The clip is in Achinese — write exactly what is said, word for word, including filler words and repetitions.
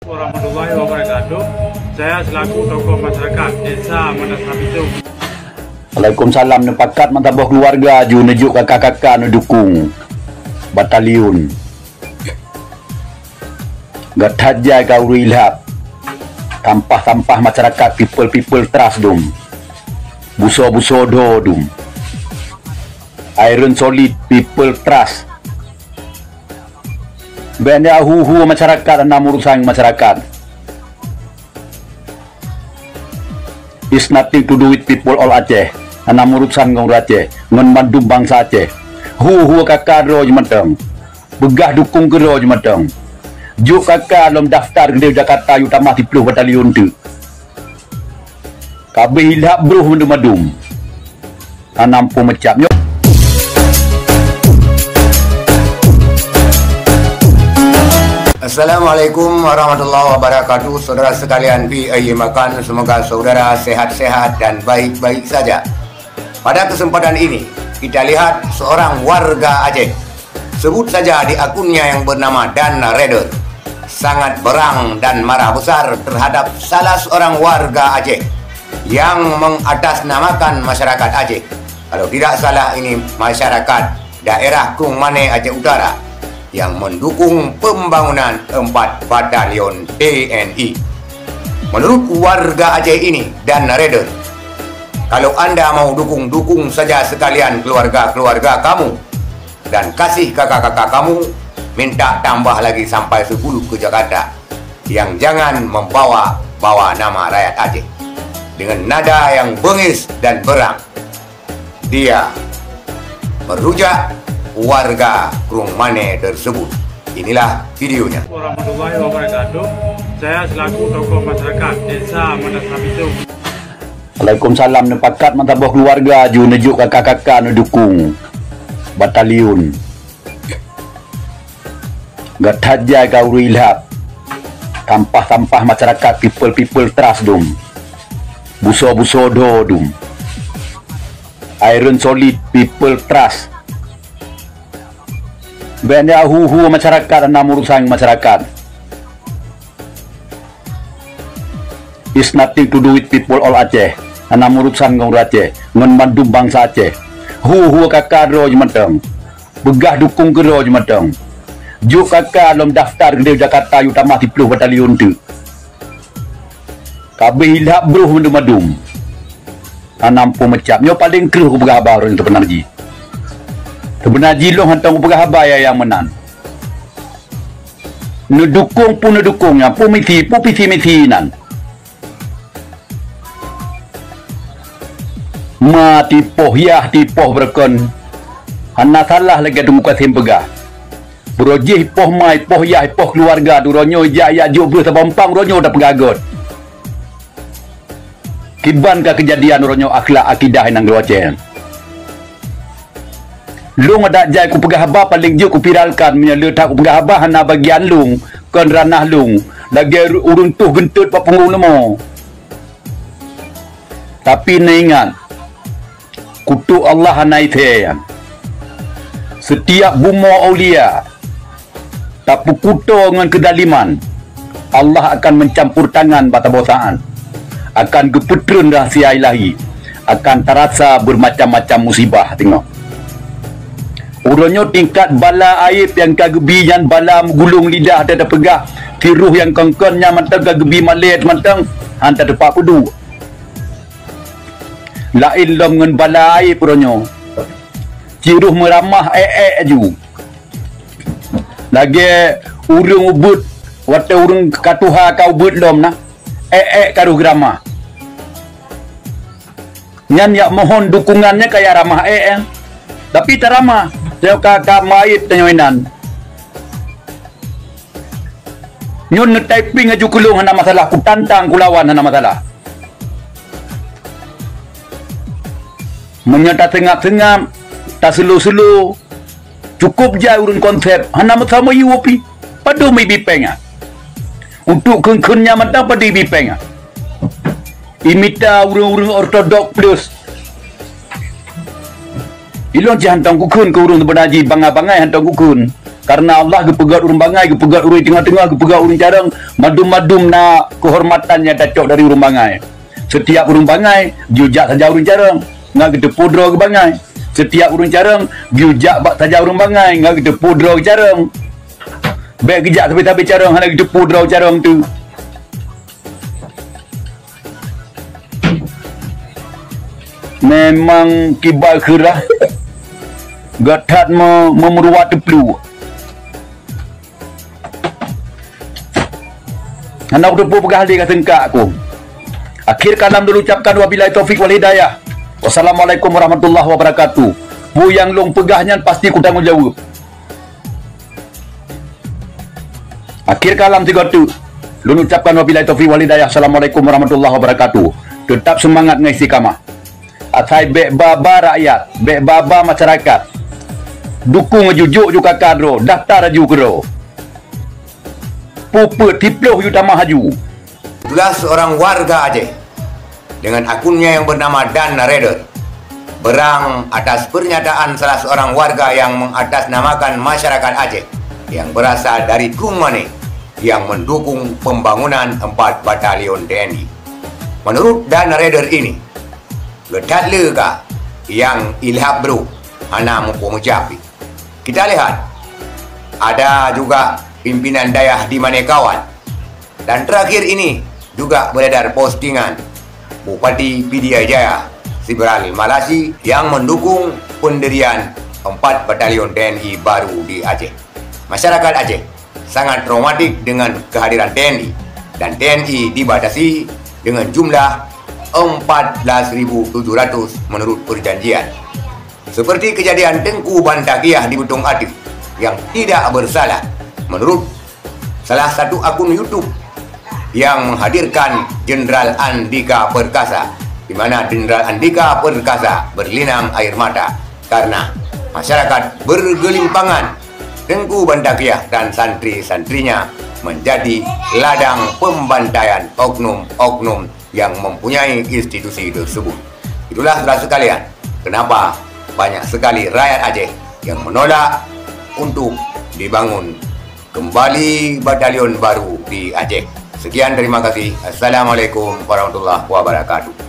Warahmatullahi wabarakatuh. Saya selaku tokoh masyarakat Desa Madrasah Bitung. Waalaikumsalam. Neupakat meusaboh keuluwarga ju neujok kaka-kaka neudukong batalion. Gata jai ka ureueng ilhab. Sampah-sampah masyarakat, People People Trust dum. Buso-buso do dum. Iron Solid, People Trust. Bèk na hu-hu masyarakat, hana meurusan masyarakat. Is nothing to do with people all Aceh. Hana meurusan ngon ureueng Aceh, ngon mandum bansa Aceh. Hu-hu kaka droe mantong. Peugah dukong keudroe mantong. Jok kaka lom daftar keudeh Jakarta, yue tamah siplôh batalion teuk. Ka abéh ilhab broh mandum-mandum. Hana ampôn meucab nyoe. Assalamualaikum warahmatullahi wabarakatuh. Saudara sekalian, fi ayyi makan, semoga saudara sehat-sehat dan baik-baik saja. Pada kesempatan ini, kita lihat seorang warga Aceh, sebut saja di akunnya yang bernama Dan Raider, sangat berang dan marah besar terhadap salah seorang warga Aceh yang mengatasnamakan masyarakat Aceh. Kalau tidak salah, ini masyarakat daerah Krueng Mane, Aceh Utara, yang mendukung pembangunan empat batalion T N I. Menurut warga Aceh ini, Dan Raider, kalau anda mau dukung, dukung saja sekalian keluarga-keluarga kamu. Dan kasih kaka-kaka kamu, minta tambah lagi sampai sepuluh ke Jakarta, yang jangan membawa-bawa nama rakyat Aceh. Dengan nada yang bengis dan berang, dia merujak warga Krueng Mane tersebut. Inilah videonya. Warahmatullahi wabarakatuh. Saya selaku tokoh masyarakat Desa Madrasah Bitung. Waalaikumsalam. Neupakat meusaboh keuluwarga ju neujok kaka-kaka neudukong batalion. Gata jai ka ureueng ilhab. Sampah-sampah masyarakat, People People Trust dum. Buso-buso do dum. Iron Solid, People Trust. Bèk na hu-hu masyarakat, hana meurusan masyarakat. Is nothing to do with people all Aceh. Hana meurusan ngon ureueng Aceh, ngon mandum bansa Aceh. Hu-hu kaka droe mantong. Peugah dukong keudroe mantong. Jok kaka lom daftar keudeh Jakarta, yue tamah siplôh batalion teuk. Ka abéh ilhab broh mandum-mandum. Hana ampôn meucab. Nyoe paleng kreueh kupeugah haba ureueng seubeuna jih. Seubeuna jih lôn hantom kupeugah haba nyang meunan. Neudukong peue neudukong nyan, peue misi, peue visi misi nan. Ma tipoh yah, tipoh beureukeun. Hana salah lagèe Teungku Kasem peugah. Beurojih poh ma, poh yah, poh keuluwarga, uroe nyoe jak, jak jok beuh sabompang, uroe nyoe tapeugah göt. Kiban ka keujadian uroe nyoe akhlak akidah inong geuh Aceh. Lôn adak jai kupeugah haba paleng jeuet kuviralkan, meunyoe le that kupeugah haba hana bagian lôn, kon ranah lôn, lagèe ureueng toh geunteut bak punggong leumo. Tapi neuingat, kutok Allah hana isé nyan. Setiap bumoe aulia tapeukuto ngon keuzaliman, Allah akan meucampur tangan bak saboh saát, akan geupeutreun rahsia ilahi, akan tarasa beumacam-macam musibah. Teungoh uroe nyoe tingkat bala aéb nyang ka geubi nyan bala meugulong lidah, teupeugah tiroh nyang kon-kon nyan mantong ka geubi malèe mantong, han tateupeue peue duek. Laén lom ngon bala aéb uroe nyoe, tiroh meuramah ék-ék aju. Lagèe ureueng ubeuet, watèe ureueng ka tuha ka ubeuet lom na, ék-ék ka roh geuramah. Nyan jak mohon dukungan nyan ka jak ramah ék nyan. Tapi taramah, tanyoe ka, ka meuaéb tanyoe inan. Nyoe neutyping aju keu lôn hana masalah, kutantang kulawan hana masalah. Meunyoe taseungab-seungab, taseulo-seulo, cukôp jai ureueng konsep, hana meusameuyue pih. Padum ibi péng nyan? Untuk kheun-kheun nyan mantong padum ibi péng nyan? Imita ureueng-ureueng ortodok plus. Ilôn cit hantom kukheun keu ureueng seubeuna jih, bangai-bangai hantom kukheun. Karena Allah geupeugét ureuëng bangai, geupeugét ureuëng teungoh-teungoh, geupeugét ureuëng carông, madum-madum na keuhormatan nyang tacok dari ureuëng bangai. Setiap ureuëng bangai geujak saja ureuëng carông, ngat geuteupeue droe geubangai. Setiap ureuëng carông geujak bak saja ureuëng bangai, ngat geuteupeue droe geucarông. Bék geujak sabe-sabe carông hana geuteupeue droe carông tu. Memang kibai keurah, gata that me-, meumeuruwa teupluek. Hana kuteupeu peugah lé ka seungkak ku. Akhir kalam lôn ucapkan wabillahi taufik wal hidayah. Wassalamualaikum warahmatullahi wabarakatuh. Peue nyang lôn peugah nyan pasti kutanggung jaweueb. Akhir kalam sigoe teuk, lôn ucapkan wabillahi taufik wal hidayah. Assalamualaikum warahmatullahi wabarakatuh. Teutap seumangat ngon istiqamah. Asai bék ba-ba rakyat, bék ba-ba masyarakat. Dukung jujok ju kaka droe, daftar aju keudroe. Peuet peuet siploh yu tamah aju. Itulah seorang warga Aceh dengan akunnya yang bernama Dan Raider, berang atas pernyataan salah seorang warga yang mengatasnamakan masyarakat Aceh yang berasal dari Krueng Mane yang mendukung pembangunan empat batalion T N I. Menurut Dan Raider ini, geutat le ka nyang ilhab bro hana mupo meucapi. Kita lihat, ada juga pimpinan dayah di Manekawan. Dan terakhir ini juga beredar postingan Bupati Pidie Jaya, Sibral Malasi, yang mendukung pendirian empat batalion T N I baru di Aceh. Masyarakat Aceh sangat traumatik dengan kehadiran T N I, dan T N I dibatasi dengan jumlah empat belas ribu tujuh ratus menurut perjanjian. Seperti kejadian Tengku Bantakiah di Beutong Ateuh yang tidak bersalah, menurut salah satu akun YouTube yang menghadirkan Jenderal Andika Perkasa, di mana Jenderal Andika Perkasa berlinang air mata karena masyarakat bergelimpangan Tengku Bantakiah dan santri-santrinya menjadi ladang pembantaian oknum-oknum yang mempunyai institusi tersebut. Itulah, saudara sekalian, kenapa banyak sekali rakyat Aceh yang menolak untuk dibangun kembali batalion baru di Aceh. Sekian, terima kasih. Assalamualaikum warahmatullahi wabarakatuh.